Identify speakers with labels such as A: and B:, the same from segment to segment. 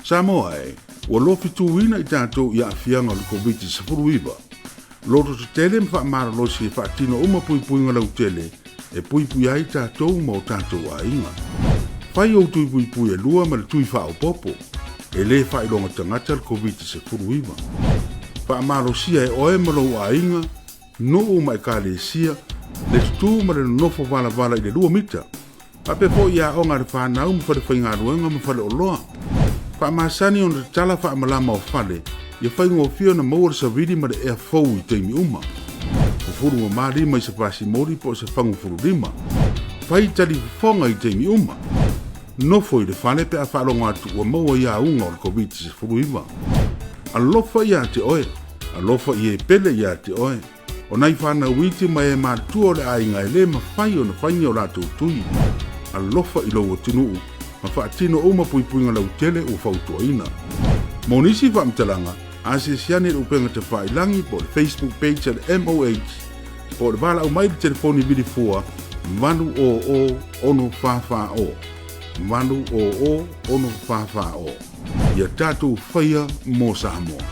A: Samoa e, ua lofituina i tatou i aafiaga o le Koviti-19. Loto tetele ma faamalolosi e faatino uma puipuiga lautele e puipuia ai tatou ma o tatou aiga. Fai ou tui puipui e lua ma le tui faaopoopo. E le faailoga tagata le Koviti-19. Faamalosia e oe ma lou aiga, nuu ma ekalesia, le tutū ma le nonofo valavala i le lua mita. Faapea foi i aoga a le fanau ma falefaigaluega ma faleoloa. Faamasani ona tatala faamalama o fale ia faigofie ona maua le savili ma le ea fou i taimi uma. Fufulu mamā lima i se pasimoli po o se fagu fululima. Fai talifofoga i taimi uma. Nofo i le fale pe a faalogo atu ua maua i auga o le Koviti-19. Alofa ia te oe, alofa i e pele ia te oe. O nai fanau iti ma e matutua o le aiga e le mafai ona fai ni o latou tui. Alofa i lou atunuu ma faatino uma puipuiga lautele ua fautuaina. Mo nisi faamatalaga, asiasi ane i le upega tafailagi po o le Facebook page a le MOH po o le valaau mai i le telefoni vili fua 800 644 800 644. Ia tatou faia mo Samoa.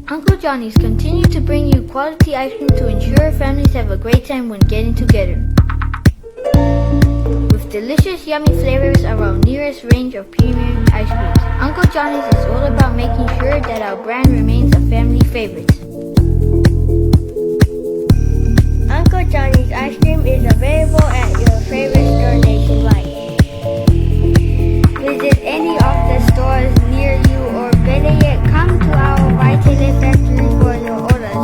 B: Uncle Johnny's continue to bring you quality ice cream to ensure families have a great time when getting together. With delicious, yummy flavors of our nearest range of premium ice creams, Uncle Johnny's is all about making sure that our brand remains a family favorite. Uncle Johnny's ice cream is available at your favorite store nationwide. Visit any of the stores near you or better yet, come to our Vaitele factory for your orders.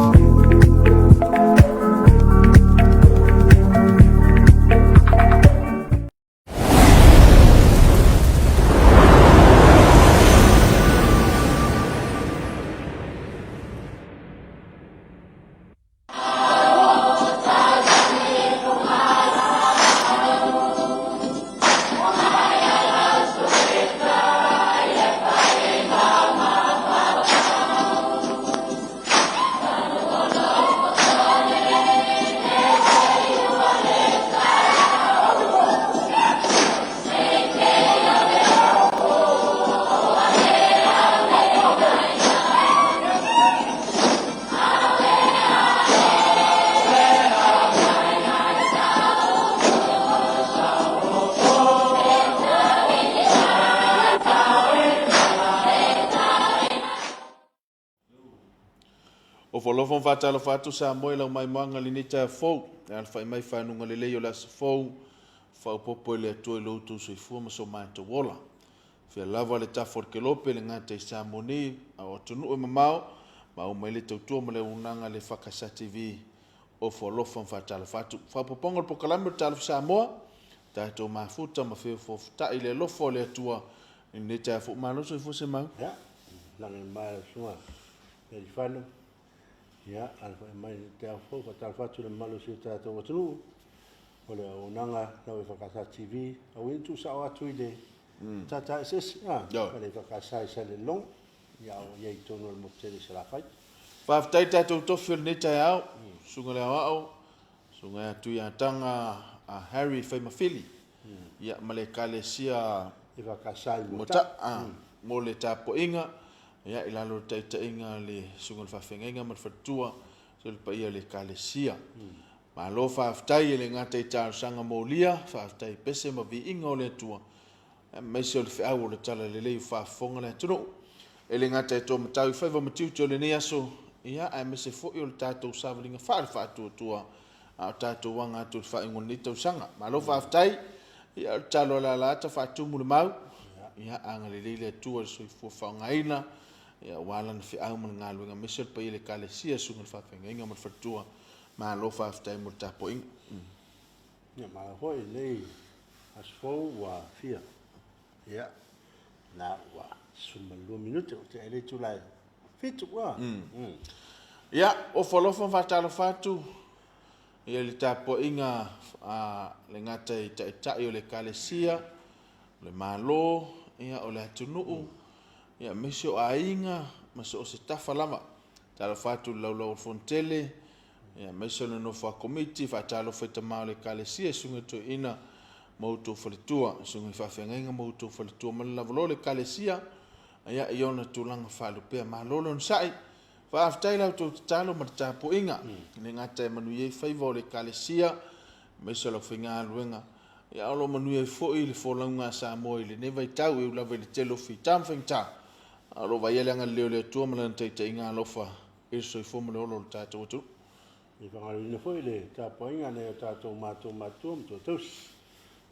C: Ofo alofa ma faatalofa atu Samoa i lau maimoaga i lenei taeao fou. E alafai mai fanuga lelei o le aso fou, faaopoopo i le Atua i lo outou soifua ma so matou ola. Fia lava le tafa o le kelope, le gata i Samoa nei, a o atunuu e mamao, ma au mai le tautua ma le auaunaga a le EFKS TV. Ofo alofa ma faatalofa atu. Faaopoopoga o le polokalame o le Talofa Samoa, tatou mafuta ma feofoofotai i le alofa o le Atua i lenei taeao fou. Malo soifua Semau.
D: Ia, lagi e mae lau susuga Perifano. Ia, alafai mai i le taeao fou, faatalofa atu i le mamalu o si o tatou atunuu. O le auaunaga lau EFKS TV, aua ina tuusao atu i le tata eseese, a, le EFKS i Salelologa, ia, o i ai i totonu o le motu tele i Salafai.
C: Faafetai tatou tofi o lenei taeao, Susuga i le Aoao, Susuga ia Tuiataga a Harry Faimafili, ia ma le Ekalesia
D: EFKS i Mota'a,
C: mo le tapuaiga, ia, i lalo o le taitaiga a le Susuga i le Faafeagaiga ma le Faletua, le paia o le Ekalesia. Malo faafetai e le gata i talosaga molia, faafetai i pese ma viiga o le Atua, aemaise o le feau o le Talalelei ua faafofoga le atunuu. E le gata i toamatau i faiva ma tiute o lenei aso, ia, aemaise foi o le tatou savaliga faale-faatuatua a o tatou aga atu i le faaiuga o lenei tausaga. Malo faafetai, ia, o le tatalo a le Alaata faatumu le mau, ia, agalelei le Atua i le soifua faaaogaina, ia, aua lana feau ma le galuega, aemaise o le paia i le Ekalesia, Susuga i le Faafeagaiga ma le Faletua. Malo faafetai mo le tapuaiga.
D: Ia malo foi i lenei aso fou ua fia. Ia, na ua 12 minute o te ai le itula e 7 ua.
C: Ia, ofo alofa ma faatalofa atu ia le tapuaiga a le gata i taitai o le Ekalesia, o le Malo, ia o le atunuu, ia aemaise o aiga ma so o se tafa lava. Talofa atu i le laulau o le Fonotele, Ia, aemaise o le nofo a Komiti, faatalofa i tama o le Ekalesia, i susuga i toeaiina ma outou faletua, susuga i faafeagaiga ma outou faletua, ma le lavaloa o le Ekalesia, ia, i ona tulaga faalupea. Malo le onosai, faafetai la outou tatalo ma le tapuaiga, e le gata e manuia ai faiva o le Ekalesia, aemaise o le aufaigaluega, ia, a o lo o manuia ai foi le folauga a Samoa i lenei vaitau, e ui lava i le tele o fita ma faigata, a o lo o vaaia le agalelei o le Atua ma Lana taitaiga alofa i le soifua ma le ola o le tatou atunuu.
D: E faagaloina foi le tapuaiga a nai o tatou matua matutua ma toatausi,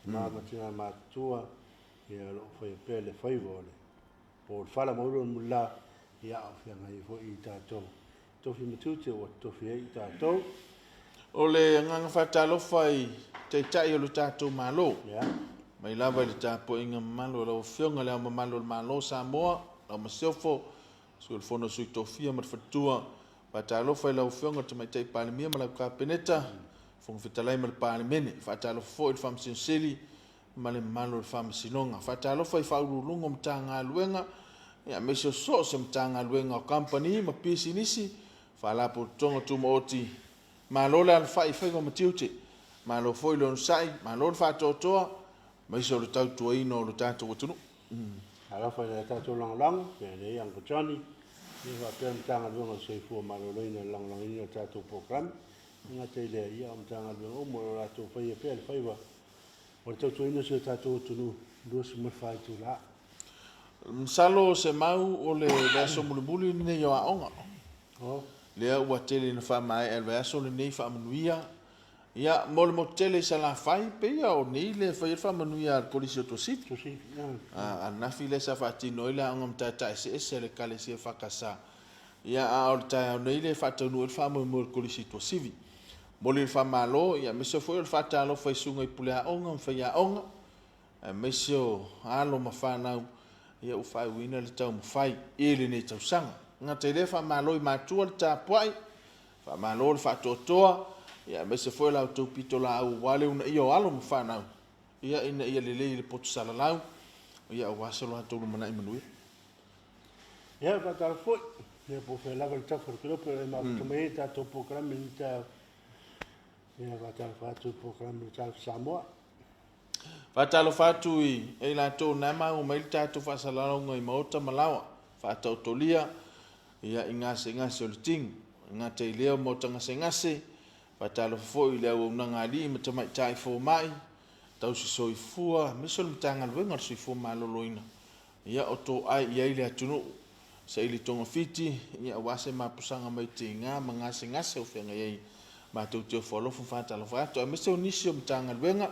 D: tama ma tina matutua, ia o lo o faia pea le faiva o le po o le fala ma ulu o le mulila, ia a o feagai ai foi i tatou tofi ma tiute ua totofi ai i tatou.
C: O le agaga faatalofa i Taitai o le tatou Malo, mai lava i le tapuaiga mamalu a lau Afioga i Le Ao Mamalu o le Malo o Samoa, lau Masiofo, Sui o le Fono a Sui Tofia ma le Faletua. Faatalofa i lau Afioga i le Tamaitai Palemia ma lau Kapeneta, Fofoga Fetalai ma le Palemene. Faatalofa foi i le Faamasino Sili ma le mamalu o le Faamasinoga. Faatalofa i Faauluuluga o Matagaluega, aemaise o so o se Matagaluega o Kamupani ma Pisinisi, Faalapotopotoga Tumaoti. Malo le alafai i faiva ma tiute. Malo foi le onosai, malo le faatoatoa, aemaise o le tautuaina o lo tatou atunuu.
D: Alofa i le tatou lagolago, pea nei Uncle Johnny, ia faapea le Matagaluega o le Soifua Maloloina i le lagolagoina o le tatou polokalame. E le gata i lea, ia o Matagaluega uma o lo o latou faia pea le faiva o le tautuaina o si o tatou atunuu 24 itula.
C: Masalo o se mau o le vaiaso mulimuli lenei o aoga. Lea ua tele ina faamaea i le vaiaso lenei faamanuia. Ia, mo le motu tele i Salafai, pei o nei le fai ai le faamanuia a le Kolisi o Tuasivi. Ananafi lea sa faatino ai le aoga matata eseese a le Ekalesia EFKS. Ia, a o le taeao nei lea e faataunuu ai le faamoemoe o le Kolisi o Tuasivi. Momoli le faamalo, ia, aemaise foi o le faatalofa i susuga i puleaoga ma faiaoga, aemaise o alo ma fanau ia ua faaiuina le taumafai i lenei tausaga. E gata i lea, faamalo i matua le tapuai, faamalo le faatoatoa, ia aemaise foi o la outou pitolaau aua le uunaia o alo ma fanau, ia ina ia lelei i le poto salalau, ia aua so latou lumanai manuia.
D: Ia, faatalofa foi, ia po o fea lava le tafa o le kelope o le mafuta mai ai le tatou polokalame i lenei taeao. Ia, faatalofa atu i le polokalame o le Talofa Samoa.
C: Faatalofa atu i i latou na maua mai le tatou faasalalauga i maota ma laoa, faataotolia ia i gasegase o le tino. E gata i lea o maota gasegase, faatalofa foi i le auaunaga a alii ma tamaitai fomai, tausi soifua, aemaise o le Matagaluega o le Soifua Maloloina, ia o toai i ai le atunuu, saili togafiti, ia aua se mapusaga mai tiga ma gasegase o feagai ai. Matou te ofo alofa ma faatalofa atu, aemaise o nisi o Matagaluega,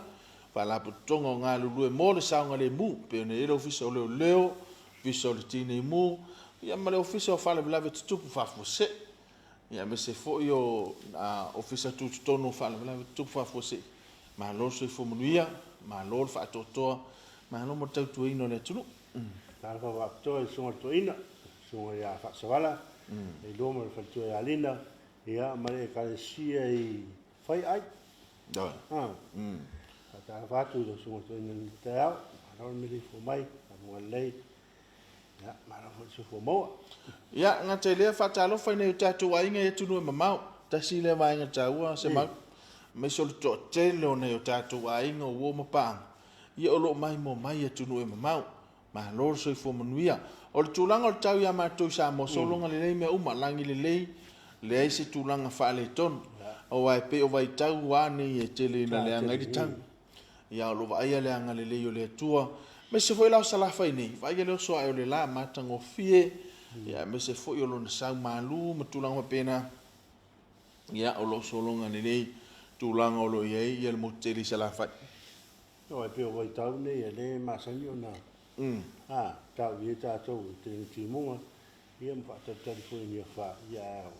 C: Faalapotopotoga o galulue mo le saogalemu, pei ona i ai le Ofisa o Leoleo, Ofisa o le Tinei Mu, ia ma le Ofisa o Faalavelave Tutupu Faafuasei, ia aemaise foi o Ofisa Tutotonu o Faalavelave Tutupu Faafuasei. Malo le soifua manuia, malo le faatoatoa, malo mo le tautuaina o le atunuu.
D: Talofa faapitoa i le Susuga i le Toeaina, Susuga ia Faasavala, Leilua ma le faletua ia Lina, ia ma le Ekalesia i Faiai. Faatalofa atu i lau Susuga i le Toeaina i lenei taeao, malo le meleifua mai, faamua lelei, ia malo foi le soifua maua.
C: Ia, gata i lea, faatalofa i nai o tatou aiga i atunuu e mamao. Tasi lea vaega taua, Semau, aemaise o le toatele o nai o tatou aiga o uo ma paaga, ia o lo o maimoa mai i atunuu e mamao. Malo le soifua manuia. O le tulaga o le tau ia matou i Samoa, sologa lelei mea uma, lagi lelei, leai se tulaga faaletonu. Aua e pei o vaitau a nei e tele ina leaga ai le tau. Ia a o lo o vaaia le agalelei o le Atua, aemaise foi la o Salafai nei, vaaia le oso ae o le la matagofie, ia aemaise foi o lona sau malu ma tulaga faapena. Ia o lo o sologa lelei tulaga o lo o i ai ia le motu tele i Salafai.
D: Aua e pei o vaitau nei o lea e masani ona tau i ai tatou i tele timuga ia ma faatalitali foi i ni afa ia ae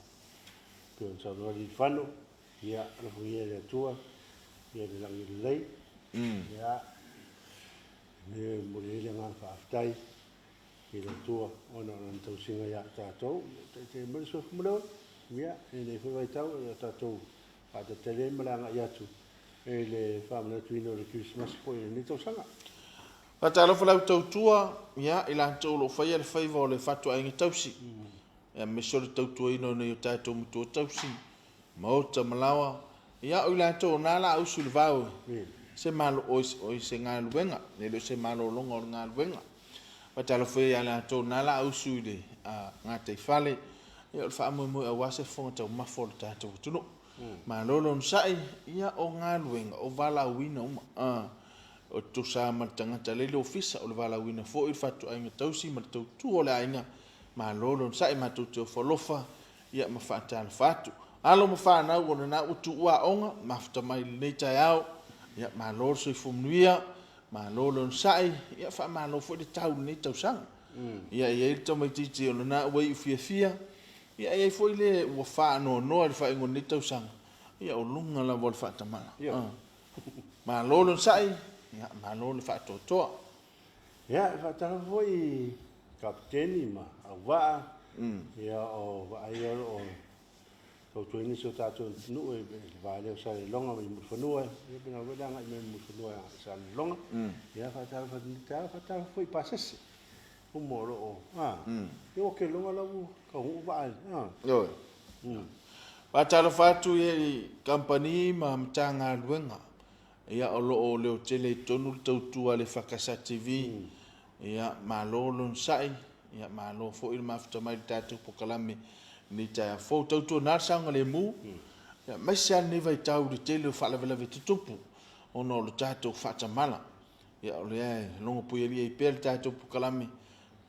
D: pei ona saunoa Alii-fano ia alofagia e le Atua ia le lagi lelei ia e momoli ai le agaga faafetai i le Atua ona o lana tausiga ia tatou ia taitai mai le soifua ma le ola ia i lenei foi vaitau o tatou faatalitali ai ma le agai atu i le faamanatuina o le Kerisimasi foi i lenei tausaga.
C: Faatalofa lau tautua ia i latou o lo o faia le faiva o le fatuaiga tausi, aemaise o le tautuaina o nai o tatou matua tausi. Maota ma laoa, ia o i latou o na la usu i le vao i se malo, o i se galuega, e le o se malologa o le galuega. Faatalofa ia latou na la usu i le gataifale, ia o le faamoemoe aua se fofoga taumafa o le tatou atunuu. Malo le onosai, ia o galuega o valaauina uma. O tutusa ma le tagata lea i le ofisa, o le valaauina foi, le fatuaiga tausi ma le tautua o le aiga. Malo le onosai, matou te ofo alofa ia ma faatalofa atu. Alo ma fanau o lena ua tuua aoga, mafuta mai i lenei taeao, ia malo le soifua manuia, malo le onosai, ia faamalo foi le tau i lenei tausaga. Ia e i ai le tamaitiiti o lena ua iu fiafia, ia e i ai foi le ua faanoanoa i le faaiuga o lenei tausaga, ia o luga lava o le faatamala. Malo le onosai, ia malo le faatoatoa.
D: Ia, e faatalofa foi i Kapeteni ma auvaa, ia o vaa ia o lo o tautuaina si o tatou atunuu i le va lea o Salelologa ma Mulifanua, ia pe na foi le agai mai Mulifanua i Salelologa. Ia, faatalofa atu i lenei taeao, faatalofa foi i pasese uma o lo o, ia ua keloga la ua taunuu vaa,
C: Ioe. Faatalofa atu i kamupani ma Matagaluega ia o lo o leotele i totonu le tautua a le EFKS TV. Ia malo le onosai, ia malo foi le mafuta mai i le tatou polokalame i lenei taeao fou. Tautuana le saogalemu, aemaise lava lenei vaitau i le tele o faalavelave tutupu ona o le tatou faatamala. Ia o lea e logopuialii ai pea le tatou polokalame,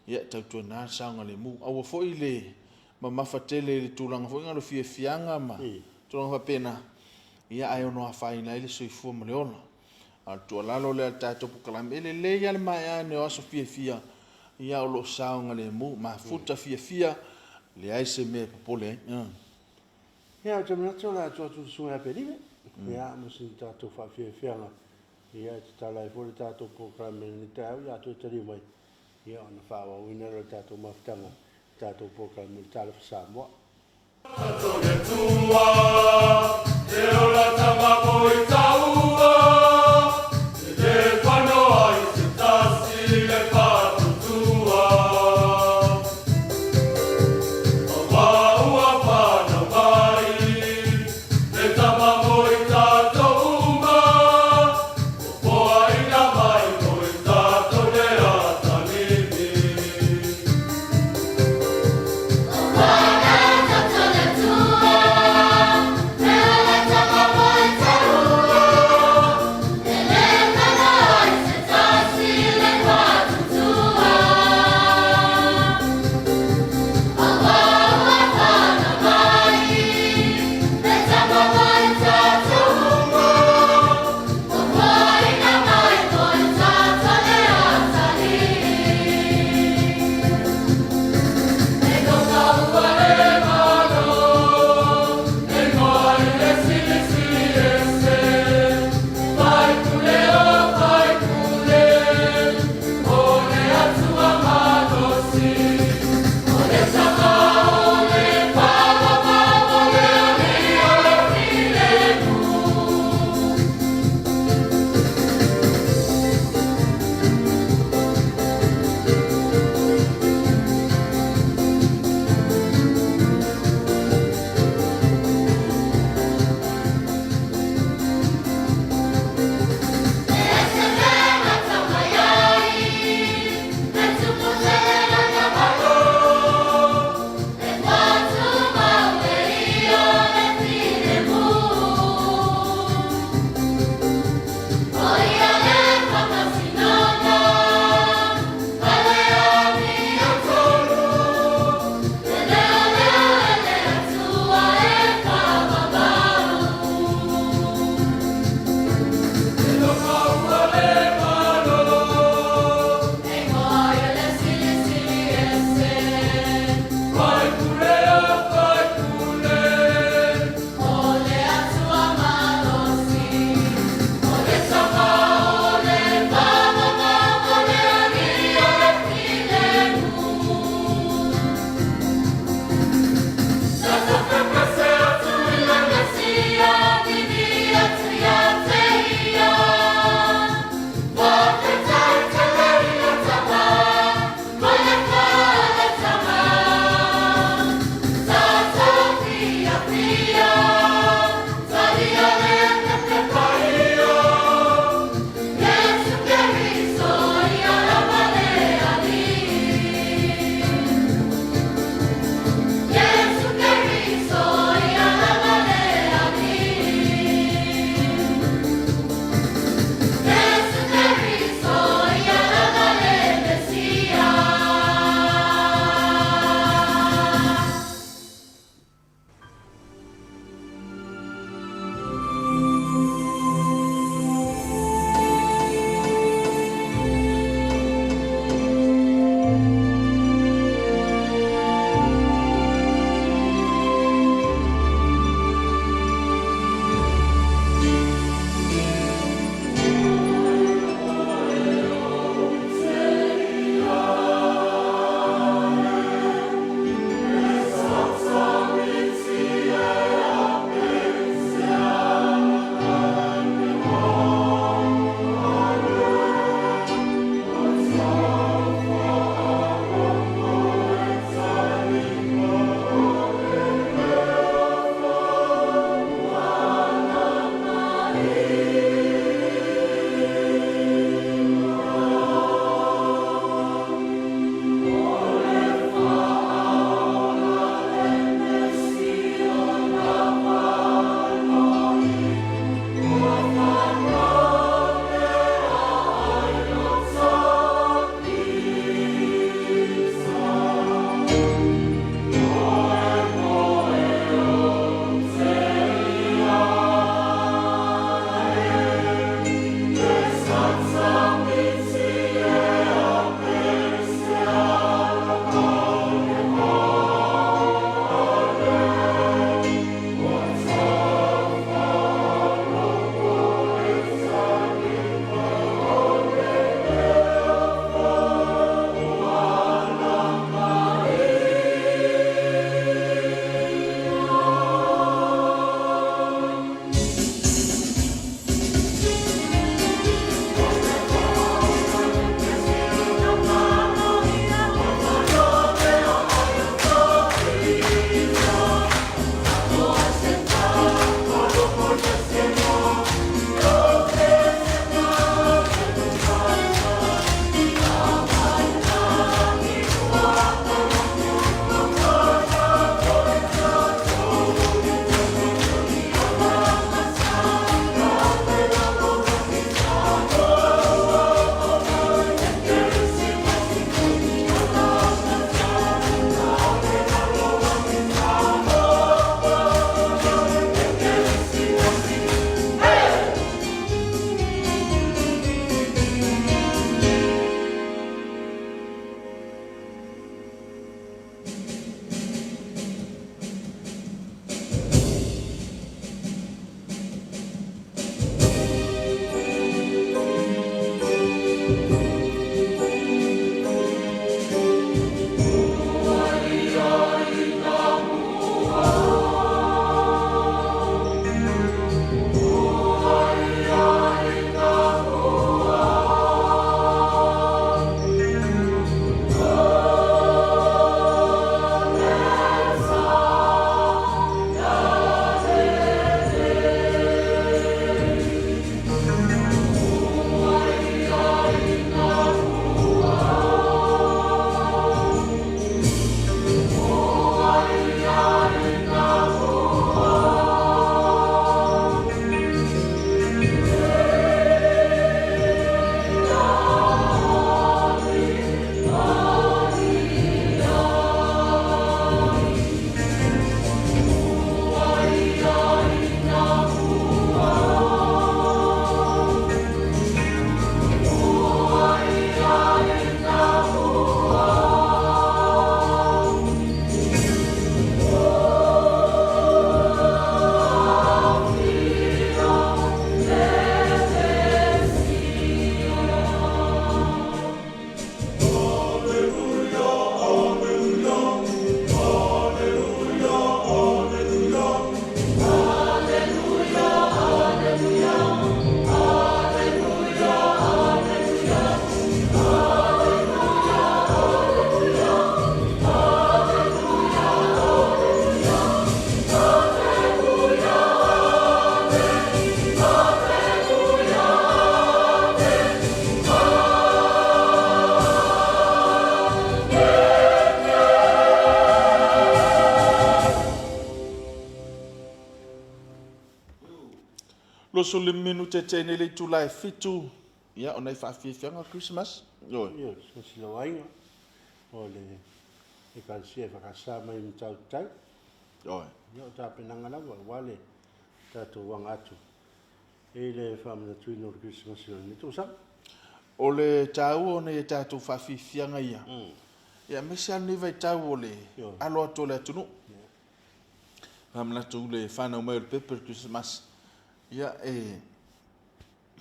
C: ia tautuana le saogalemu. Aua foi le mamafa tele i le tulaga foi lea o le fiafiaga ma tulaga faapena, ia ae ono afaina ai le soifua ma le ola. A o le tuualalo lea a le tatou polokalame, e lelei lava le maea ane o aso fiafia, ia o lo o saogalemu, mafuta fiafia, leai se mea e popole ai.
D: Ia, ou te manatu o le a tuu atu i le Susuga ia Pelive, ia, mo sina tatou faafiafiaga, ia, e tatala ai foi le tatou polokalame i lenei taeao, ia toe taliu mai, ia, ona faaauauina lea o le tatou mafutaga i le tatou polokalame o le Talofa Samoa.
C: 25 minute tea nei le itula e 7, ia, o nai faafiafiaga o le Kerisimasi. Ioe.
D: Ioe, Kerisimasi i lau aiga, o le Ekalesia e whakasa mai i tau tau.
C: Ioe.
D: Ia, o tapenaga lava, aua le tatou aga atu i le faamanatuina o le Kerisimasi o lenei tausaga.
C: O le taua o nei tatou faafiafiaga ia, ia aemaise lava lenei vaitau o le alo atu o le atunuu. Faamanatu le fanau mai o le pepe o le Kerisimasi, ia e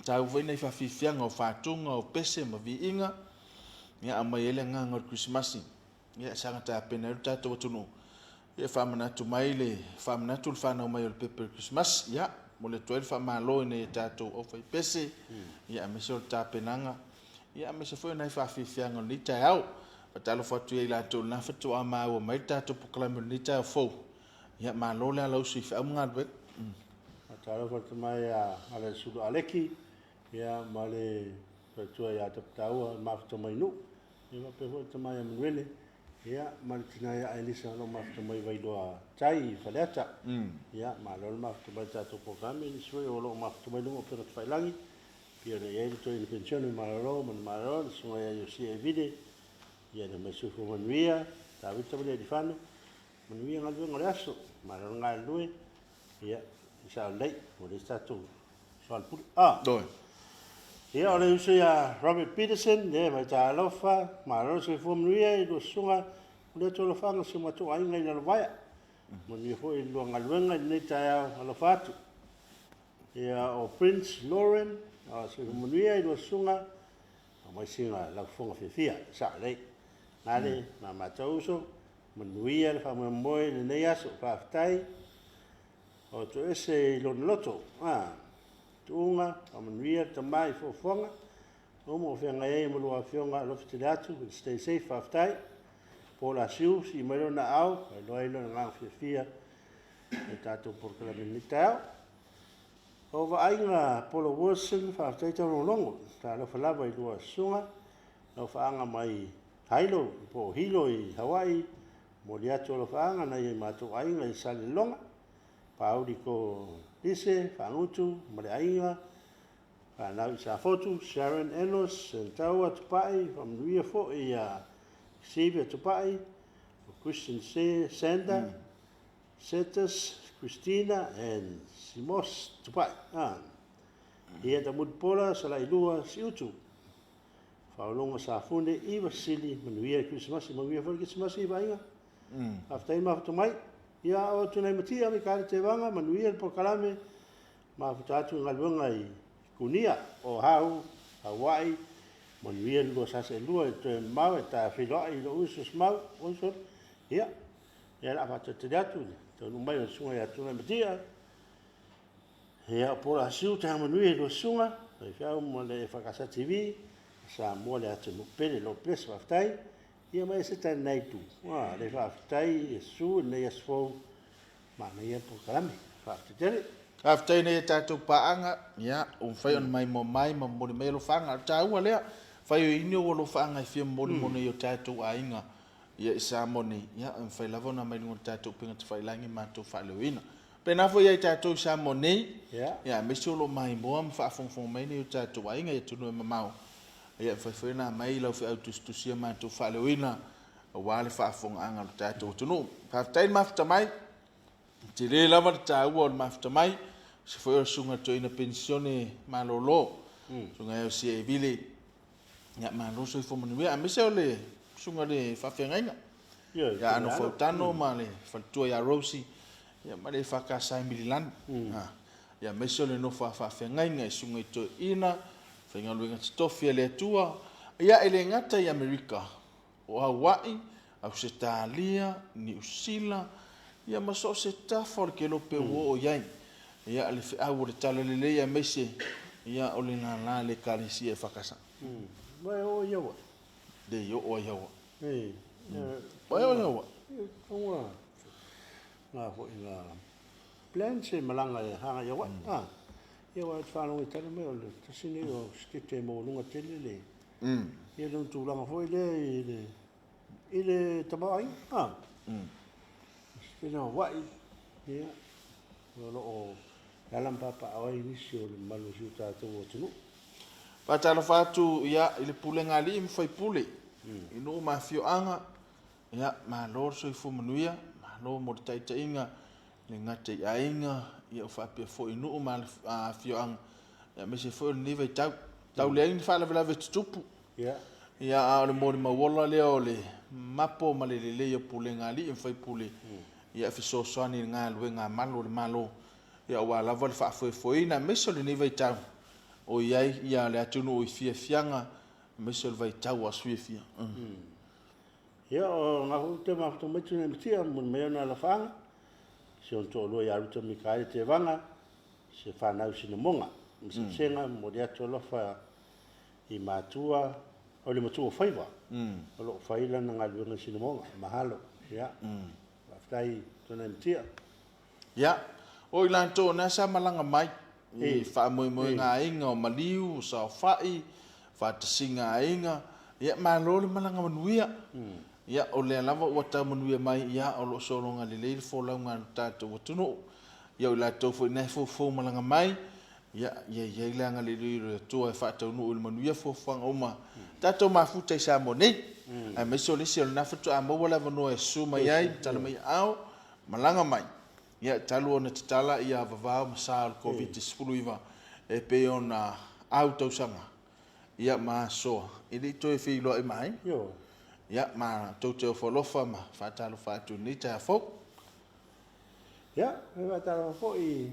C: taua foi nai faafiafiaga o fatuga, o pese ma viiga, ia aumai ai le agaga o le Kerisimasi. Ia saga tapena ai lo tatou atunuu, ia faamanatu mai le faamanatu le fanau mai o le pepe o le Kerisimasi. Ia momoli atu ai le faamalo i nai a tatou aufaipese, ia aemaise o le tapenaga, ia aemaise foi o nai faafiafiaga o lenei taeao. Faatalofa atu ia i latou lena faatoa maua mai le tatou polokalame o lenei taeao fou. Ia malo le alausu i feau ma galuega.
D: Faatalofa atu mai ia Alesulu Aleki, ia ma le faletua ia Taputaua mafuta mai Nuu, ia faapea foi le tama ia Manuele, ia ma le tina ia Elisa o lo o mafuta mai Vailoa Tai i Faleata. Ia malo le mafuta mai i le tatou polokalame, nisi foi o lo o mafuta mai luga o upega tafailagi, pei ona i ai le toeaina penisione malolo ma le malo, le susuga ia Iosia Evile, ia le mai soifua manuia, Tavita ma Lealifano, manuia galuega o le aso, malo le galulue, ia sao lelei, ua leai se tatou soalepule. Ah!
C: Ioe.
D: Ia, o le uso ia Robert Peterson, ia mai talofa, malo le soifua manuia i lua susuga, o le atu alofaga si o matou aiga i Lalovaea. Manuia foi i lua galuega i lenei taeao, alofa atu. Ia, o Prince Lauren, soifua manuia i lua susuga, aumai sina laufofoga fiafia, sao lelei. Gale, ma matou uso, manuia le faamoemoe i lenei aso, faafetai. O toese i lona loto, tuuga, faamanuia le tama i fuafuaga, uma o feagai ai ma lua afioga, alofa tele atu, stay safe, faafetai. Po Lasiu, sii mai lona aao, faailoa ai lona agaga fiafia i le tatou polokalame i lenei taeao. O vaaiga Polo Wilson, faafetai taulogologo, talofa lava i lua susuga, lau faaga mai Hilo po o Hilo i Hawaii, momoli atu alofaaga nai o matou aiga i Salelologa, Pauli ko Lise, Faagutu ma le aiga, fanau i Safotu, Sharon Enos, Sentaua Tupai, faamanuia foi ia Xavier Tupai, o Christian Sander, Setas, Christina and Simos Tupai. Ia Tamulipola, Salailua, Siutu, Faalogo Safune, Iva Sili, manuia le Kerisimasi, manuia foi le Kerisimasi i vaaiga. Faafetai le mafuta mai. Ia, o atu nai matia, Mikale Tevaga, manuia le polokalame, mafuta atu i galuega i Kunia, o Hau, Hawaii, manuia le lua sasa e lua i toe mamao e ta feiloai i lou uso Simau, uso, ia, ia la faatalitali atu i le taunuu mai o le susuga ia Tunaimatia. Ia, o Paul Asiu, taeao manuia i lua susuga, faifeau ma le EFKS TV, Samoa le atunuu pele, Lord bless, faafetai. Ia ma ese tane nai tu, le faafetai Iesu i lenei aso fou, manaia le polokalame, faafetai tele.
C: Faafetai nei e tatou paaga, ia, ua mafai ona maimoa mai ma momoli mai alofaaga. O le taua lea, fai o ini o alofaaga e fia momoli mo nei o tatou aiga, ia i Samoa nei, ia, e mafai lava ona mai luga o le tatou upega tafailagi matou faaleoina. Pena foi ia i tatou i Samoa nei, ia, aemaise o lo o maimoa ma faafogafoga mai nei o tatou aiga i atunuu e mamao, ia, e mafai foi ona aumai lau feau tusitusia matou faaleoina, aua le faafofogaaga a lo tatou atunuu. Faafetai le mafuta mai, tele lava le taua o le mafuta mai, se foi o le susuga i le toeaina penisione malolo, susuga ia Iosia Evile, ia malo soifua manuia, aemaise o le susuga i le faafeagaiga, ia Ano Fautano ma le faletua ia Rosie, ia ma le EFKS i Mililani. Ia aemaise o le nofo a faafeagaiga i susuga i toeaina, faigaluega totofi a le Atua, ia e le gata i Amerika, o Hawaii, Ausetalia, Niu Sila, ia ma so o se tafa o le kelope ua oo i ai. Ia le feau o le talalelei aemaise ia o le lala le Ekalesia EFKS.
D: Vai o ia wa.
C: Le oo ai Hawaii. Vai o i Hawaii.
D: Ua ngā foi ngā plan se malanga e hanga ia wai. Ah. Ia wa te whanau i tala mai o le tasi nei o skete mo lunga tele le. Ia le tulaga foi lea i le i le tamaoaiga. Ah. Skete o Hawaii. Ia o lo o E ala ma papaaao ai nisi o le mamalu o si o tatou atunuu.
C: Faatalofa atu ia i le pulega a alii ma faipule i nuu ma afioaga, ia malo le soifua manuia, malo mo le taitaiga e le gata i aiga ia faapea foi i nuu ma afioaga aemaise foi o lenei vaitau. Tau leai ni faalavelave tutupu, ia a o le molimau ola lea o le mapo ma le lelei o pulega a alii ma faipule ia e fesoasoani i le galuega a malu o le Malo ia aua lava le faafoefoeina aemaise o lenei vaitau o i ai ia le atunuu i fiafiaga aemaise o le vaitau o aso fiafia.
D: Ia, o lena foi ou te mafuta mai Tuilae Matia, momoli mai ona alofaaga, si ona toalua ia Ruta Mikaele Tevaga, se fanau i Sinamoga, ma Sesega, momoli atu alofa i matua, o le matua o Faiva, o lo o fai lana galuega i Sinamoga, mahalo. Ia, faafetai Tuilae Matia.
C: Ia, o i latou o na sa malaga mai i faamoemoega aiga o maliu, o saofai, faatasiga aiga, ia malo le malaga manuia. Ia, o lea lava ua tau manuia mai, ia, o lo o sologa lelei le folauga a lo tatou atunuu. Ia, o i latou foi na e foufou malaga mai, ia, ia i ai le agalelei o le Atua e faataunuu i le manuia fuafuaga uma tatou mafuta i Samoa nei. Aemaise o le isi o lena faatoa maua le avanoa e susu mai ai, tala mai aao, malaga mai, ia, talu ona tatala ia vavao ma sa o le Koviti-19 e pei ona au tausaga, ia, ma asoa, e le i toe feiloai ma ai. Ia, ma tou te ofo alofa ma faatalofa atu i lenei taeao fou.
D: Ia, e faatalofa foi i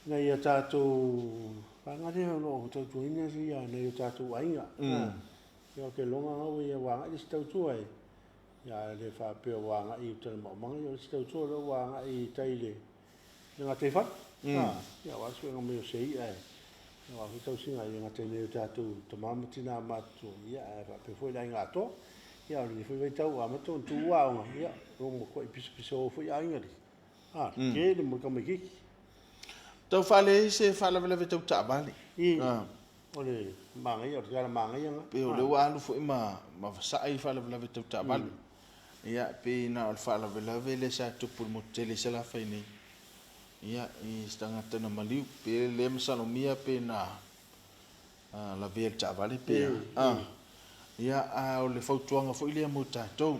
D: nai o tatou vaega lea o lo o tautuaina nai o tatou aiga. Ia, ou te lagona lava ua agai le isi tautua e Ia, a le faapea ua agai i uta i le maumaga, ia o le isi tautua lea ua agai i tai i le gataifale. Ia, aua le suega mai o se i'a e, aua foi tausiga e le gata i nai o tatou tama ma tina matutua, ia, ae faapea foi le aiga atoa. Ia, a o lenei foi vaitau ua amata ona tuua aoga, ia, ua matuai pisapisao foi aiga i le tele mo le tamaitiiti.
C: Tau faaleai se faalavelave tau taavale.
D: O le manaia, o le tala manaia lena.
C: Pei o lea ua alu foi ma vasai faalavelave tau taavale. Ia, pei na o le faalavelave lea sa tupu i le motu tele i Salafai nei, ia, i se tagata na maliu. Pe le masalomia pe na lavea i le taavale pe a. Ia, a o le fautuaga foi lea mo tatou,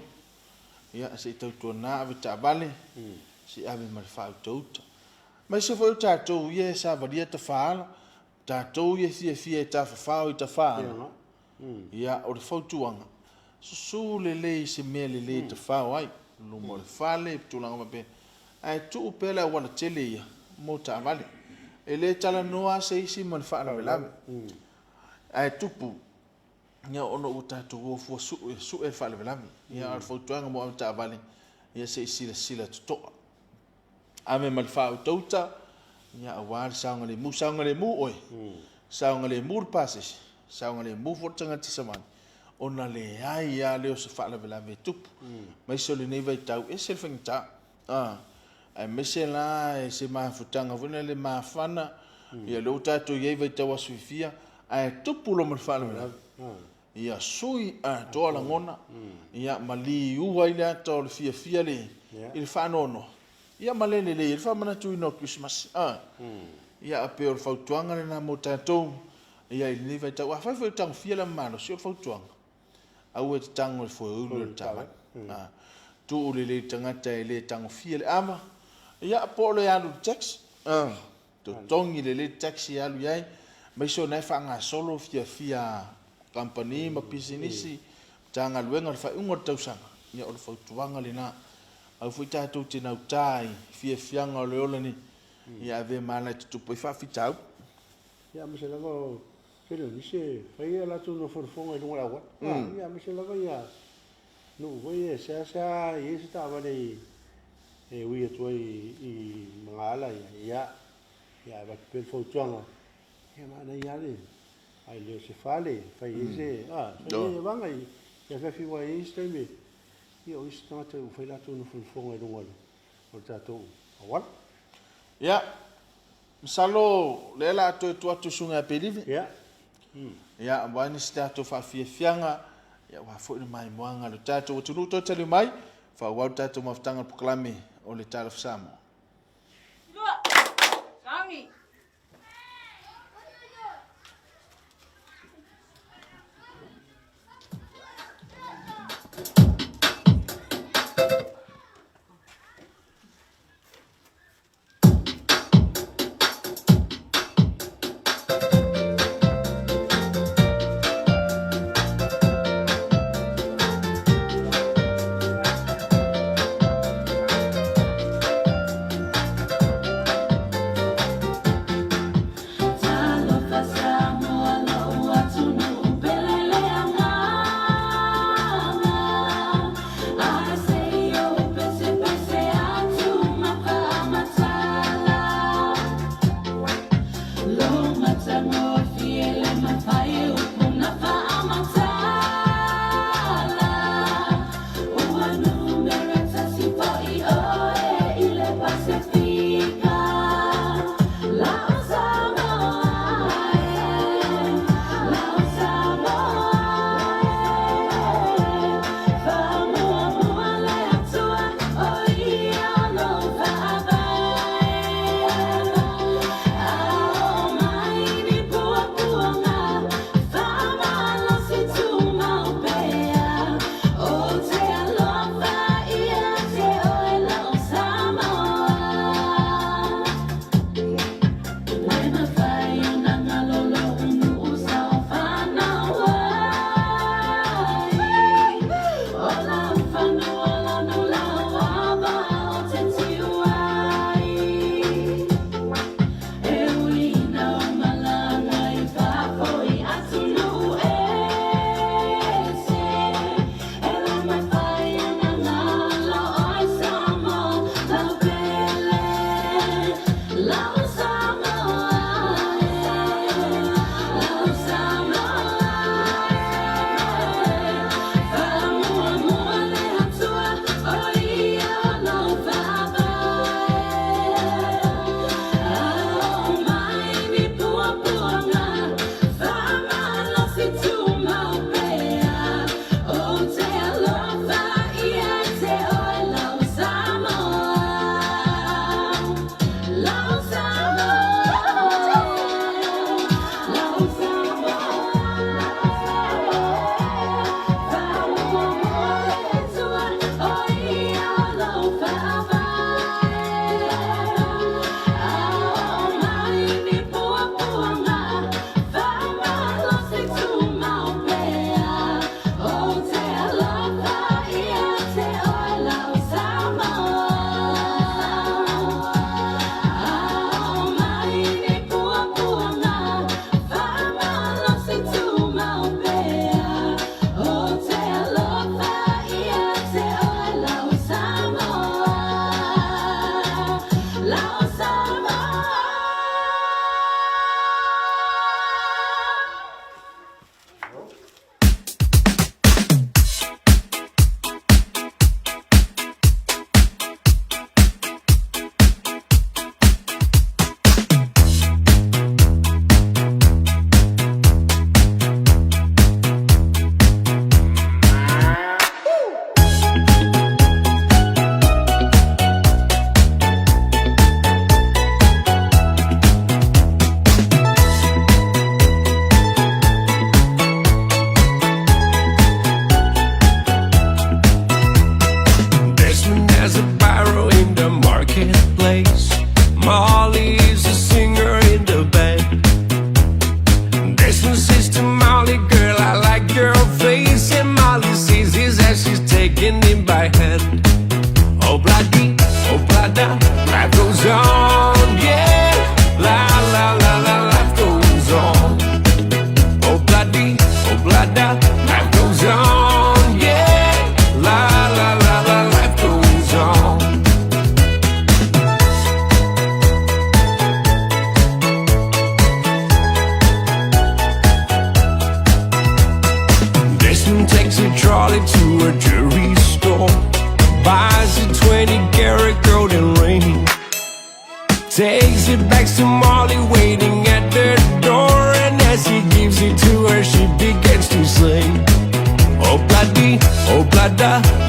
C: ia, se i tautuana ave taavale, se i ave ma le faautauta. Aemaise foi o tatou ia e savalia tafaala, Tatou ia e fiafia e tafafao i tafaala, ia, o le fautuaga, susu lelei i se mea lelei e tafao ai, luma o le fale, tulaga faapena, ae tuu pea le auala tele ia mo taavale. E le talanoa lava se isi ma le faalavelave, ae tupu, ia, ona ua tatou o fua sue, sue le faalavelave. Ia, a o le fautuaga mo avetaavale, ia se i silasila totoa. Ave ma le faautauta, ia aua le saogalemu. Saogalemu oe, saogalemu le pasese, saogalemu foi le tagata savali, ona leai lava lea o se faalavelave e tupu. Aemaise o lenei vaitau, e ese le faigata. Aemaise la e se mafutaga foi lea le mafana, ia lea ua tatou i ai i vaitau aso fiafia, ae tupu loa ma le faalavelave. Ia sui atoa lagona, ia ma liu ai le ata o le fiafia le, i le faanoanoa, ia ma le lelei ai le faamanatuina o le Kerisimasi. A. Ia, pei o le fautuaga lena mo tatou, ia i lenei vaitau. Afai foi o tagofia le malosi, o le fautuaga, aua e te tago i le foeuli o le taavale. A. Tuu lelei i le tagata e le tagofia le ava, ia po o le alu i le taxi. A. Totogi lelei le tax e alu i ai, aemaise o na e faagasolo fiafia kamupani ma pisinisi, Matagaluega i le faaiuga o le tausaga, ia o le fautuaga lena. Au foi tatou te nauta i fiafiaga o le ola nei, ia avea ma ala e tutupu ai faafitauli.
D: Ia aemaise lava o tele o nisi e fai a latou nofonofoga i luga o le auala. Ia aemaise lava ia nuu foi ia e seasea i ai se taavale e ui atu ai i Magaala ia, ia, ia avatu pea le fautuaga, ia manaia lava le, a le o se fale, fai ai se, a, fai ai vaga i afiafi aua e i ai isi taimi, ia o isi tagata ua fai latou nofonofoga i luga o le tatou auala.
C: Ia, masalo lea la toe tuu atu i Susuga ia Pelive.
D: Ia.
C: Ia, aua nisi tatou faafiafiaga, ia aua foi le maimoaga a lo tatou atunuu. Toe taliu mai, faaauau le tatou mafutaga o le polokalame o le Talofa Samoa.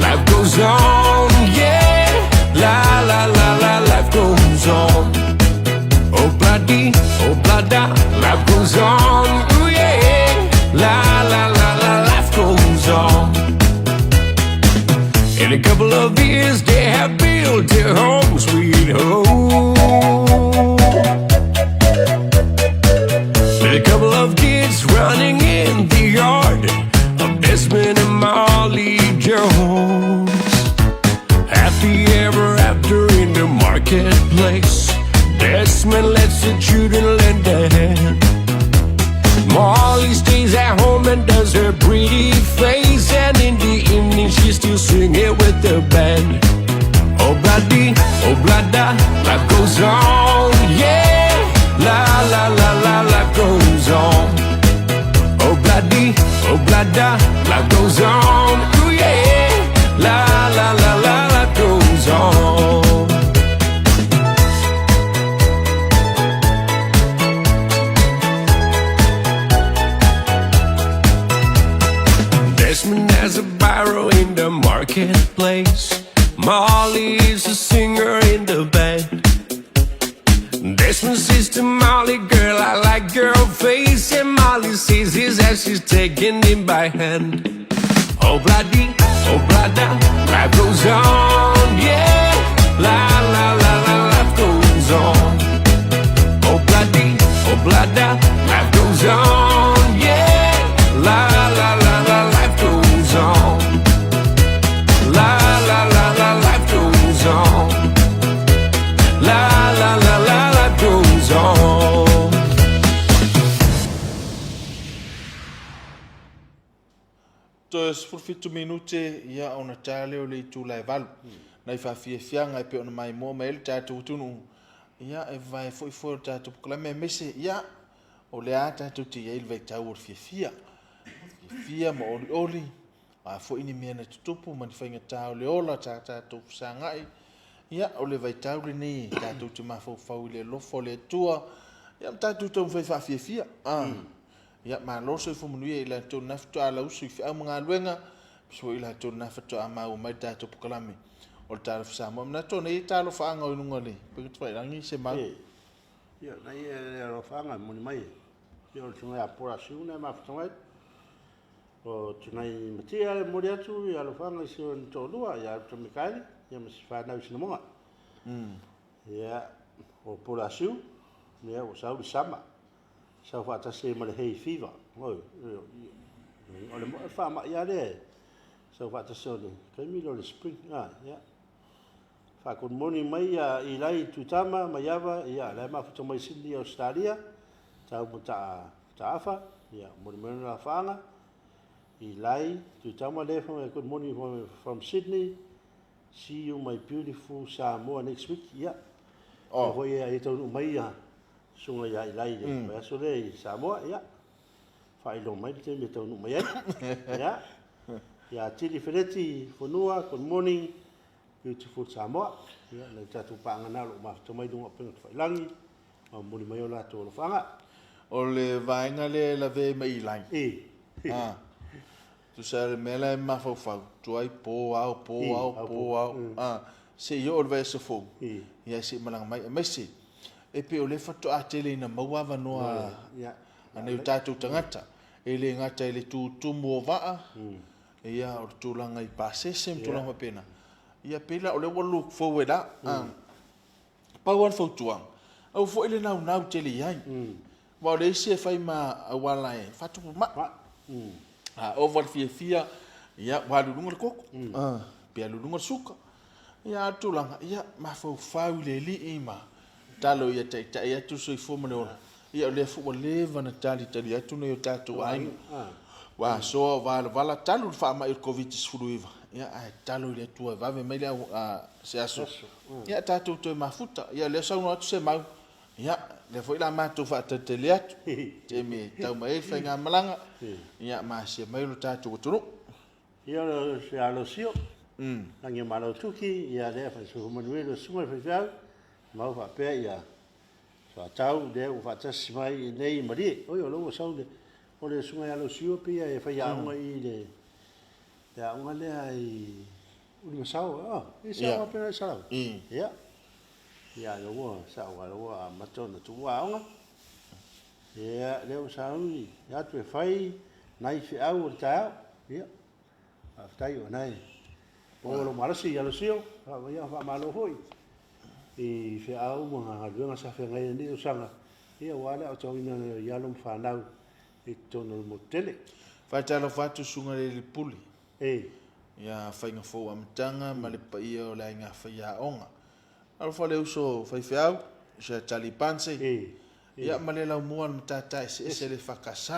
E: Life goes on.
A: Oblada, life goes on. Ooh yeah, la la la la, life goes on. Desmond has a barrow in the marketplace. Molly is a singer in the band. Desmond says to Molly, girl, I like your face. And Molly sees his as she's taking him by hand. Oh, bloody, oh, blada, life goes on, yeah. La, la, la, la, life goes on. Oh, bloody, oh, blada, life goes on, yeah. La, la, la, la, life goes on. La, la, la, la, life goes on. La, la, la, la, life goes on.
C: Toe 17 minute ia ona ta lea o le itula e valu. Nai faafiafiaga e pei ona maimoa mai ai le tatou atunuu, ia e vavae foi foe o le tatou polokalame aemaise ia o lea tatou te i ai i le vaitau o le fiafia. Fiafia ma olioli, o a foi ni mea na tutupu ma ni faigata o le ola sa tatou fesagai, ia o le vaitau lenei tatou te mafaufau i le alofa o le Atua, ia ma tatou taumafai e faafiafia. Ia, malo le soifua manuia i latou na faatoa lausu i feau ma galuega, aemaise foi i latou na faatoa maua mai le tatou polokalame o le Talofa Samoa. E manatu o nei talofaaga o i luga o le upega tafailagi se mau.
D: E, ia, na ia le alofaaga e moni mai. Ia, o le tuna ia Paul Asiu na e mafuta mai. O tunai matia le momoli atu i alofaaga i si ona toalua ia Alta Mikaele, ia ma si fanau i Sinamoga. Ia, o Paul Asiu, ia, ua sau le sama. Sau faatasi ai ma le hay fever. Oi, o le faamai lava lea e sau faatasi o le taimi lea o le spring. Ah, ia. Fa good morning mai ia Ilai Tuitama Maiava, ia la e mafuta mai Sydney, Australia. Tau ma ta taafa, ia moli mai ona lafaaga. Ilai Tuitama le fa good morning from Sydney. See you my beautiful Samoa next week. Ia. Oh. Foi ia taunuu mai ia susuga ia Ilai i le vaiaso lea i Samoa, ia, faailoa mai le taimi e taunuu mai ai. Ia, ia Tili Feleti Fonua, good morning, beautiful Samoa. Ia, nai tatou paaga na o lo o mafuta mai luga o upega tafailagi, ma momoli mai o latou alofaaga.
C: O le vaega lea e lavea ai ma Ilai.
D: E.
C: Ah. Tusa le mea la e mafaufau, tuai po ao, po ao, po ao, ah, se i oo i le vaiaso fou, ia se i malaga mai. Aemaise, e pei o lea faatoa tele ina maua avanoa a nai o tatou tagata, e le gata i le tutumu o vaa, ia o le tulaga i pasese ma tulaga faapena. Ia pei la o lea ua look forward la. Ah. Pau lava le fautuaga, aua foi le naunau tele i ai. Aua o le isi e fai ma auala e faatupu mai. A ova le fiafia, ia ua alu i luga le koko, pe alu i luga le suka. Ia a o le tulaga, ia mafaufau i le Alii ma talo ia taitai atu le soifua ma le ola. Ia o lea foi ua leva ona talitali atu nai o tatou aiga. Ua asoa o valavala talu le faamai o le Koviti-19, ia ae tatalo i le Atua e vave mai le au, se aso, ia tatou toe mafuta. Ia o lea saunoa atu Semau, ia lea foi la matou faatalitali atu, taimi e tau mai ai le faigamalaga, ia masia mai lo tatou atunuu.
D: Ia o se alosio, lagi o Malo Tuki, ia lea faisufu manuia le susuga i le faifeau, mau faapea ia Soatau lea ua faatasi mai i inei i Malie. Oi, o lea ua sau le, o le susuga ia Losiua pei e faiaoga i le, le aoga lea i Ulimasao, ah, e se aoga pena i Salau. Ia, ia, lea ua sau, lea ua amata ona tuua aoga. Ia, lea ua sau i atu e fai nai feau o le taeao. Ia, faafetai o nai maua lou malosi ia Losio, ia faamalo foi i feau ma galuega sa feagai ai lenei tausaga, ia aua le aotauina i alo ma fanau i totonu o le motu tele.
C: Faatalofa atu Susuga i le Pule.
D: E.
C: Ia faiga fou amataga ma le paia o le aiga faiaoga. Alofa le uso faifeau, Sir Charlie Panse.
D: E.
C: Ia ma le laumua o le matata eseese le EFKS.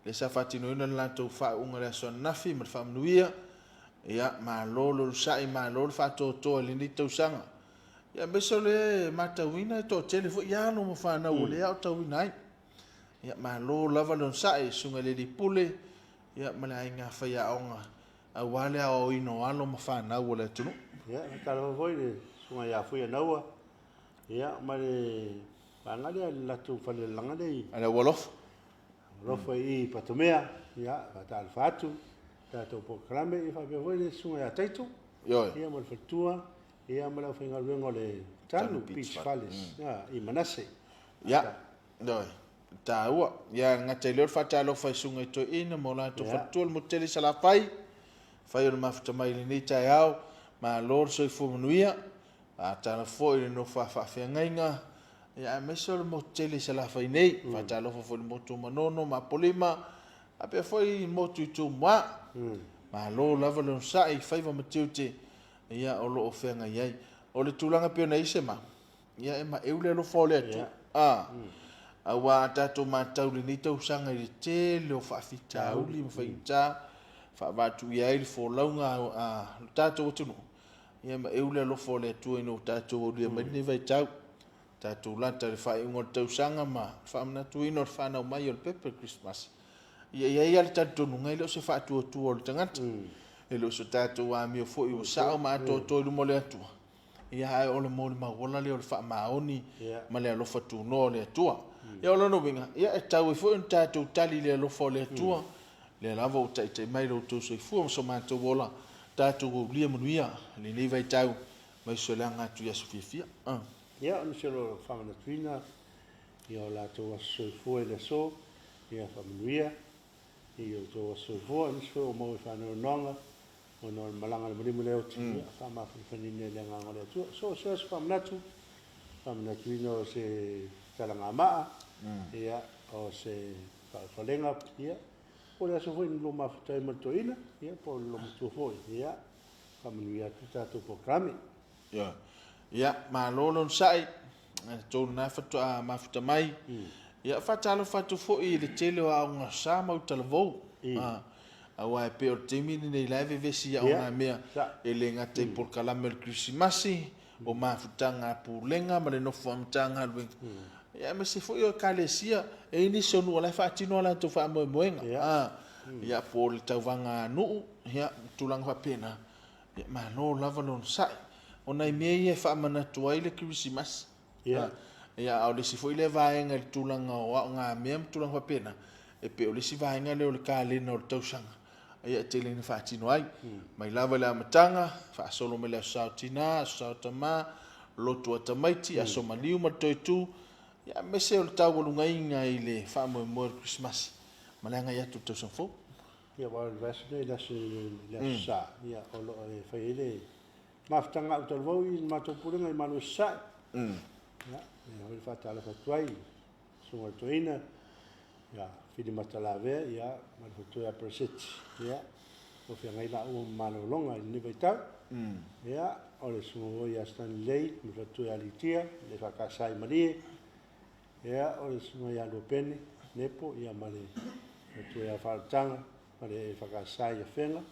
C: Lea sa faatinoina le latou faauuga i le aso ananafi ma le faamanuia. Ia, malo le onosai, malo le faatoatoa i lenei tausaga. Ia, aemaise o le matauina e toatele foi alo ma fanau o lea e aotauina ai. Ia, malo lava le onosai, susuga i le alii pule, ia, ma le aiga faiaoga aua le aoaoina o alo ma fanau o le atunuu.
D: Ia, faatalofa foi i le Susuga ia Fuia Naua, ia, ma le vaega lea le latou falelalaga lea i
C: A le Aualofa.
D: Alofa i Patamea, ia, faatalofa atu tatou polokalame, ia faapea foi le Susuga ia Taito,
C: Ioe.
D: ia ma le faletua, ia ma le aufaigaluega o le Tanu Beach Fales, ia, i Manase.
C: Ia, ioe, e taua. Ia, e le gata i lea o le faatalofa i susuga i toeaiina ma o latou faletua, le motu tele i Salafai, fai o le mafuta mai i lenei taeao, malo le soifua manuia. Faatalofa foi i le nofo a faafeagaiga, ia aemaise o le motu tele i Salafai nei. Faatalofa foi i le motu o Manono ma Apolima, faapea foi le motu i Tumua. Malo lava le onosai i faiva ma tiute ia o lo o feagai ai. O le tulaga pei ona i ai se mau, ia e maeu le alofa o le Atua. A, aua a tatou matau i lenei tausaga i le tele o faafitauli ma faigata faavaatuia ai le folauga a lo tatou atunuu, ia maeu le alofa o le Atua ina ua tatou aulia mai lenei vaitau, tatou lata i le faaiuga o le tausaga ma le faamanatuina o le fanau mai o le pepe o le Kerisimasi. Ia e i ai lava le talitonuga e le o se faatuatua o le tagata, e le o se tatou amio foi ua sao ma atoatoa i luma o le Atua, ia ae o le molimau ola lea o le faamaoni ma le alofa tunoa o le Atua. Ia o lona uiga, ia e tatau ai foi ona tatou tali i le alofa o le Atua, lea lava ua taitai mai lo outou soifua ma so matou ola, tatou aulia manuia lenei vaitau mai se leaga atu i aso fiafia.
D: Ia, o nisi o lo o faamanatuina ia o latou aso soifua i le aso, ia faamanuia i o outou aso soifua, nisi foi o maua i faanoanoaga ona o le malaga a le maliu ma le oti, ia faamafanafanaina i le agaga o le Atua. So o se aso faamanatu, faamanatuina o se talagamaa, ia, o se faaofalega, ia, po o le aso foi na lua mafuta ai ma le toeaina, ia, po o le loomatua foi, ia, faamanuia atu le tatou polokalame.
C: Ioe. Ia, malo le onosai, outou na faatoa mafuta mai. Ia, faatalofa atu foi i le tele o aoga sa ma utalavou. Aua e pei o le taimi lenei la e vevesi i aoga mea e le gata i polokalame o le Kerisimasi, o mafutaga a pulega ma le nofo a Matagaluega, ia aemaise foi o Ekalesia. E i ai nisi o nuu o la e faatino a latou faamoemoega, ia po o le tauvaga a nuu, ia ma tulaga faapena. Ia malo lava le onosai. O nai mea ia e faamanatu ai le Kerisimasi. Ia, a o le isi foi lea vaega i le tulaga o aogamea ma tulaga faapena, e pei o le isi vaega lea o le kalena o le tausaga, ia e tele ina faatino ai. Mai lava i le amataga, faasolo mai le Aso Sa o Tina, Aso Sa o Tama, Lotu a Tamaiti, Aso Maliu ma le Toe Tu, ia aemaise o le taualugaina i le faamoemoe o le Kerisimasi ma le agai atu i le tausaga fou.
D: Ia, aua o le vaiaso nei, le aso, le Aso Sa, ia, o lo o e fai ai le mafutaga a Utalavou i le matou pulega i Malua Sasae. Ia, e foi le faatalofa atu ai i susuga i le toeaina, ia Filimata Lavea, ia, ma le faletua ia Pereseti, ia, o feagai laua ma malologa i lenei vaitau. Ia, o le susuga foi ia Stanley Lei, ma le faletua ia Litia, le Faakasa i Malie, ia, o le susuga ia Luapene Nepo, ia, ma le faletua ia Faaolataga, ma le Faakasa i Afega,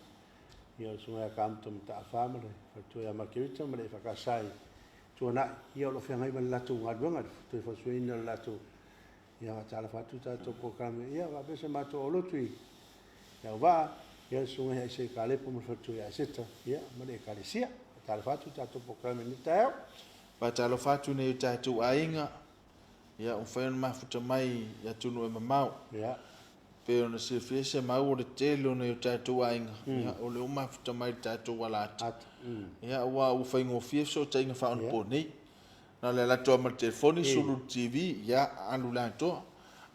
D: ia, o le susuga ia Kamuta Mataafa ma le faletua ia Makerita ma le Faakasa i Tuanai, ia, o lo o feagai ma le latou galuega, le toe fausiaina o le latou, ia, faatalofa atu tatou polokalame, ia, faapea se matou aulotu i Leauvaa, ia, le susuga ia Aise Kalepo ma le faletua ia Aseta, ia, ma le Ekalesia. Faatalofa atu tatou polokalame i lenei taeao.
C: Faatalofa atu i nai o tatou aiga, ia, ua mafai ona mafuta mai i atunuu e mamao. Pei ona silafia se mau o le tele o nai o tatou aiga, ia, o lea ua mafuta mai i le tatou ala ata. Ia, aua ua faigofie fesootaiga faaonaponei. Na o le alu atu lava ma le telefoni, sulu i le TV, ia, alu i le atoa.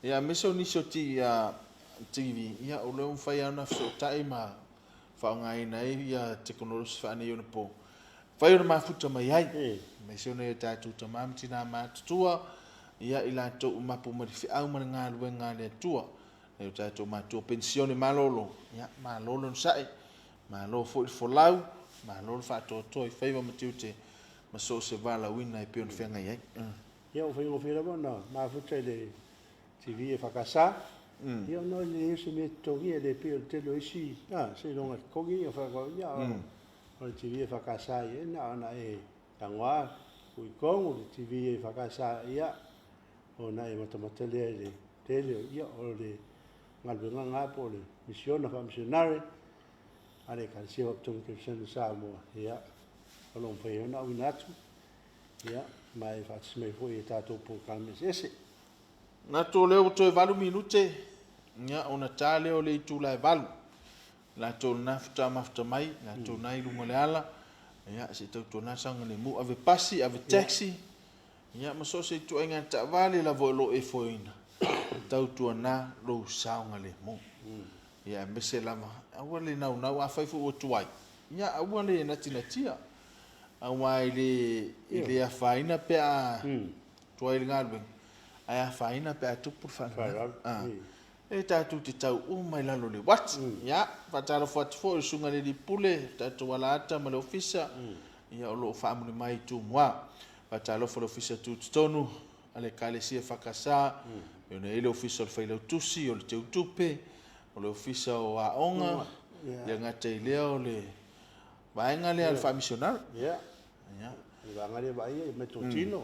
C: Ia, aemaise o nisi o TV, ia, o lea ua mafai lava ona fesootai ma faaaogaina ai ia tekonolosi faaneionapo. Mafai ona mafuta mai ai, aemaise o nai o tatou tama ma tina matutua, ia, i latou ua mapu mai le feau ma le galuega a le Atua. Nai o tatou matua penisione malolo, ia, malo le onosai, malo foi le folau, malo le faatoatoa i faiva ma tiute ma so o se valaauina e pei ona feagai ai.
D: Ia, ua faigofie lava ona mafuta i le TV e FKS, ia, ona e leai se mea e totogia, e le pei o le tele o isi, seiloga e totogi, ia, ia, o le TV e FKS, ia, na ona e tago lava tuu i totonu le TV e FKS, ia, ona e matamata lea i le tele, ia, o le galuega lena po o le misiona faamisionare a le Ekalesia Faapitoga Kerisiano i Samoa, ia, o lo o mafai ai ona auina atu, ia, ma e faatasi mai foi i a tatou polokalame eseese.
C: Manatu o lea ua toe 8 minute, ia, ona ta lea o le itula e 8. Latou lena faatoa mafuta mai, latou na i luga o le ala, ia, se i tautuana saogalemu, ave pasi, ave taxi, ia, ma so o se ituaiga taavale lava o lo o e foeina, tautuana lou saogalemu. Ia, aemaise lava, aua le naunau, afai foi ua tuai, ia, aua le natinatia, aua e le, e le afaina pe a tuai le galuega, ae afaina pe a tupu le faalavelave. Ah. E tatou te tau uma i lalo o le uati. Ia, faatalofa atu foi i le Susuga i le Alii Pule, le tatou alaata ma le Ofisa, ia o lo o faamuli mai i Tumua. Faatalofa i le Ofisa Tutotonu a le Ekalesia EFKS, e ona i ai le Ofisa o le Failautusi, o le Teutupe, o le Ofisa o Aoga, le gata i lea o le vaega lea a le Faamisionare.
D: Ia. Le vaega lea vaaia i meatotino.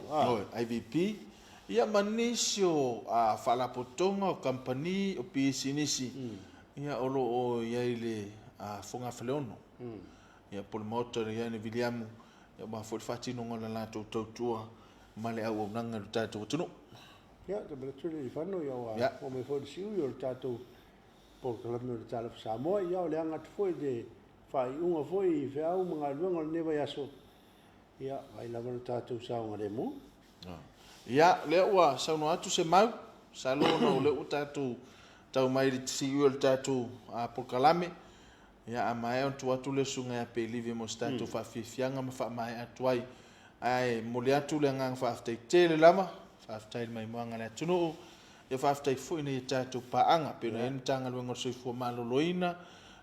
C: IVP. Ia ma nisi o faalapotopotoga, o kamupani, o pisinisi, ia o lo o i ai i le fogafaleono. Ia po o le Maota o le Ioane Viliamu, ia aua foi le faatinoga o le latou tautua ma le auaunaga i lo tatou atunuu.
D: Ia, ou te manatu le Ivano, ia ua oo mai foi i le siui o le tatou polokalame o le Talofa Samoa. Ia, o le aga atu foi i le faaiuga foi i feau ma galuega o lenei vaiaso, ia, vaai lava lo tatou saogalemu.
C: Ia, lea ua saunoa atu se mau, masalo ona o lea ua tatou tau mai i le siui o le tatou polokalame. Ia, a maea ona tuu atu lea i le Susuga ia Pelive mo se tatou faafiafiaga ma faamaea atu ai. Ae momoli atu le agaga faafetai tele lava, faafetai i le maimoaga a le atunuu, ia faafetai foi i nai a tatou paaga, pei ona i ai le Matagaluega o le Soifua Maloloina,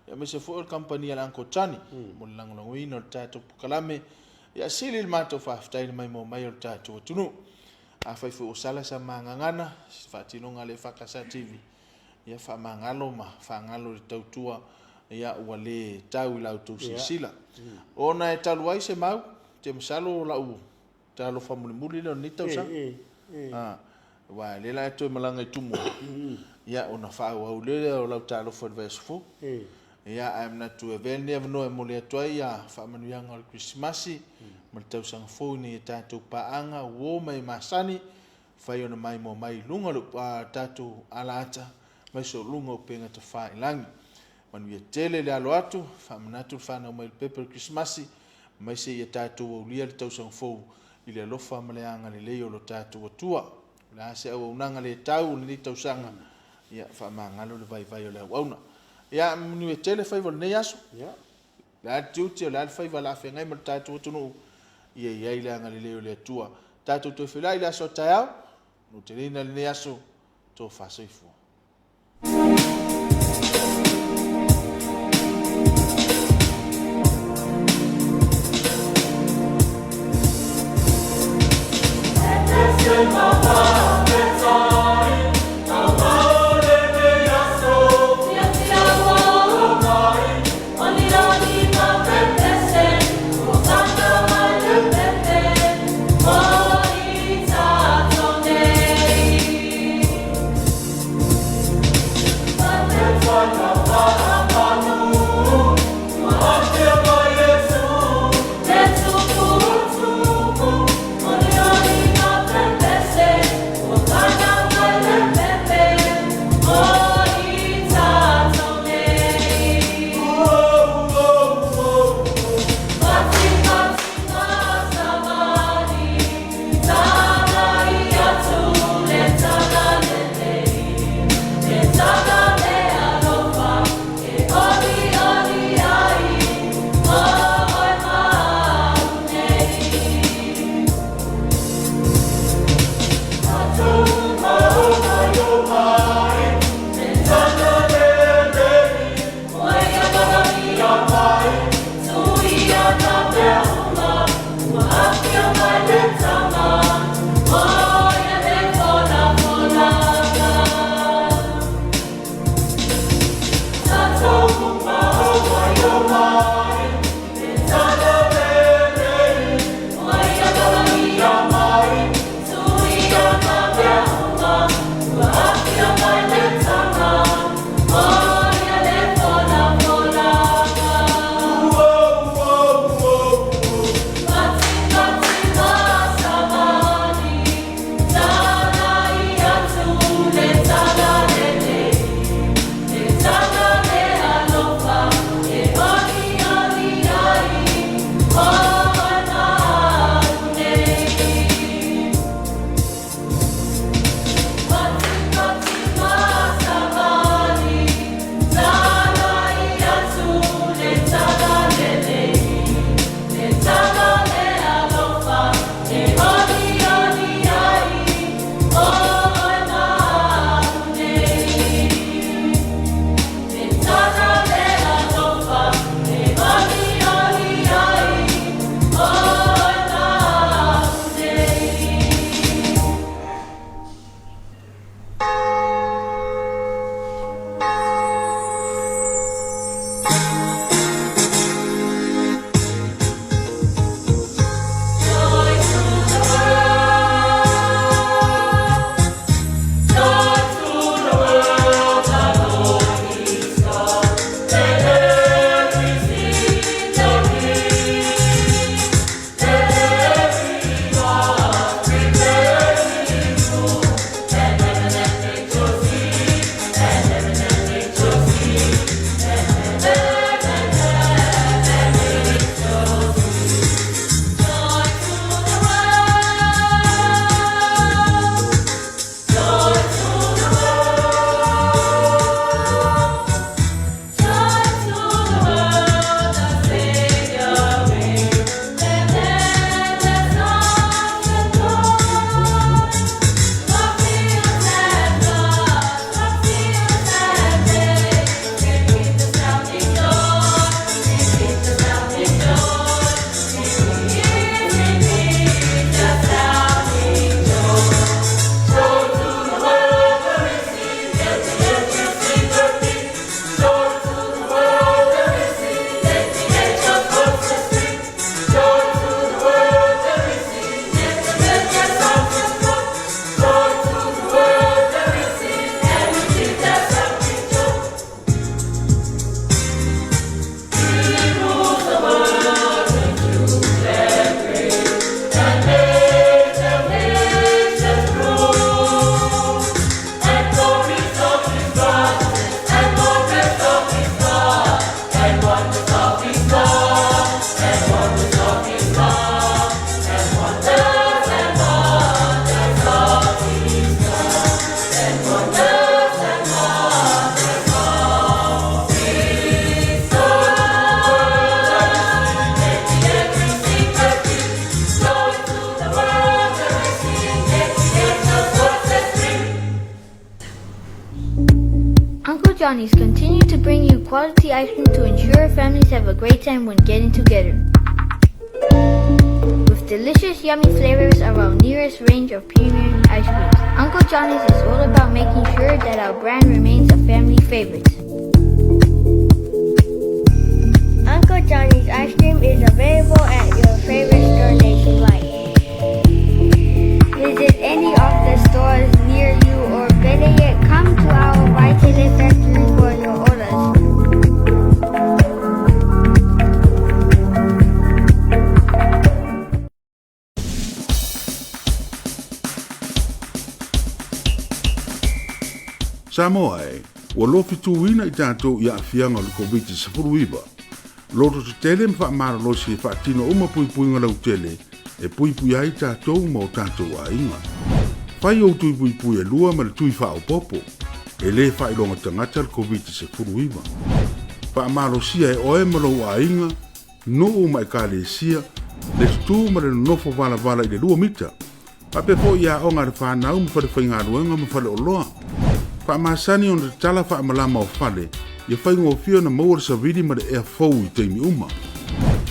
C: aemaise foi o le kamupani a le Uncle Johnny mo le lagolagoina o le tatou polokalame. Ia sili le matou faafetai i le maimoa mai o le tatou atunuu. Afai foi ua sala sa ma gagana, se faatinoga a le EFKS TV, ia faamagalo ma faagalo i le tautua, ia ua le tau i la outou silasila. Ona e talu ai se mau, ou te masalo o lau talofa mulimuli lea o lenei tausaga. Aua o lea la e toe malaga i Tumua, ia ona faaauau lea o lau talofa i le vaiaso fou. Ia ae manatu e avea lenei avanoa e momoli atu ai faamanuiaga o le Kerisimasi ma le tausaga fou i nai a tatou paaga, uo ma e masani, fai ona maimoa mai i luga o le tatou alaata aemaise o luga o upega tafailagi. Manuia tele le alo atu, faamanatu le fanau mai o le pepe o le Kerisimasi, aemaise ia tatou aulia le tausaga fou i le alofa ma le agalelei o lo tatou Atua. O le a se auaunaga le tau o lenei tausaga, ia faamagalo le vaivai o le auauna. Ia manuia tele faiva o lenei aso. O le a le tiute, o le a le faiva o le a feagai ma le tatou atunuu, ia i ai le agalelei o le Atua. Tatou toe feiloai i le aso a taeao, manuteleina lenei aso, tofa soifua.
B: Johnny's continue to bring you quality ice cream to ensure families have a great time when getting together. With delicious, yummy flavors of our nearest range of premium ice creams, Uncle Johnny's is all about making sure that our brand remains a family favorite. Uncle Johnny's ice cream is available at your favorite store nationwide. Visit any of the stores near you or better yet, come to our Waikele factory for your orders.
A: Samoa e, ua lofituina i tatou i aafiaga o le Koviti-19. Loto tetele ma faamalolosi e faatino uma puipuiga lautele e puipui ai tatou ma o tatou aiga. Fai ou tui puipui e lua ma le tui faaopoopo. E lē faailoga tagata le Koviti-19. Faamalosia e oe ma lou aiga, nuu ma ekalesia, le tutū ma le nonofo valavala i le lua mita. Faapea foi i aoga a le fanau ma falefaigaluega ma faleoloa. Faamasani ona tatala faamalama o fale ia faigofie ona maua le savili ma le ea fou i taimi uma.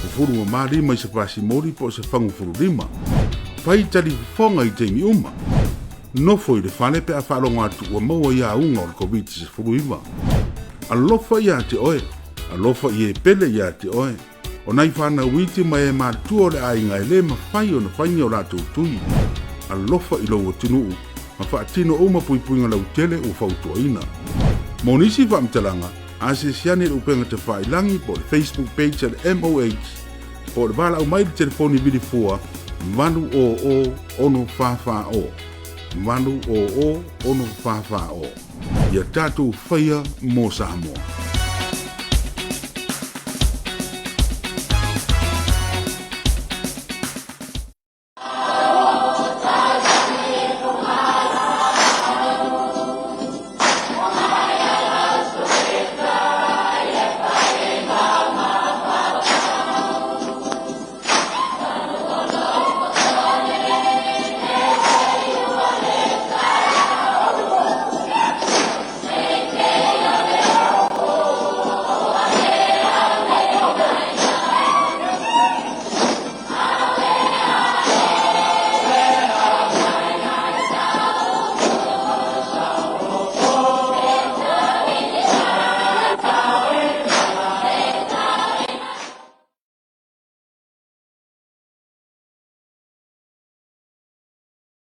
A: Fufulu mamā lima i se pasimoli po o se fagu fululima. Fai talifofoga i taimi uma. Nofo i le fale pe a faalogo atu ua maua i auga o le Koviti-19. Alofa ia te oe, alofa i e pele ia te oe. O nai fanau iti ma e matutua o le aiga e lē mafai ona fai ni o latou tui. Alofa i lou atunuu ma faatino uma puipuiga lautele ua fautuaina. Mo nisi faamatalaga, asiasi ane i le upega tafailagi po o le Facebook page a le MOH po o le valaau mai i le telefoni vili fua 800 644 800 644. Ia tatou faia mo Samoa.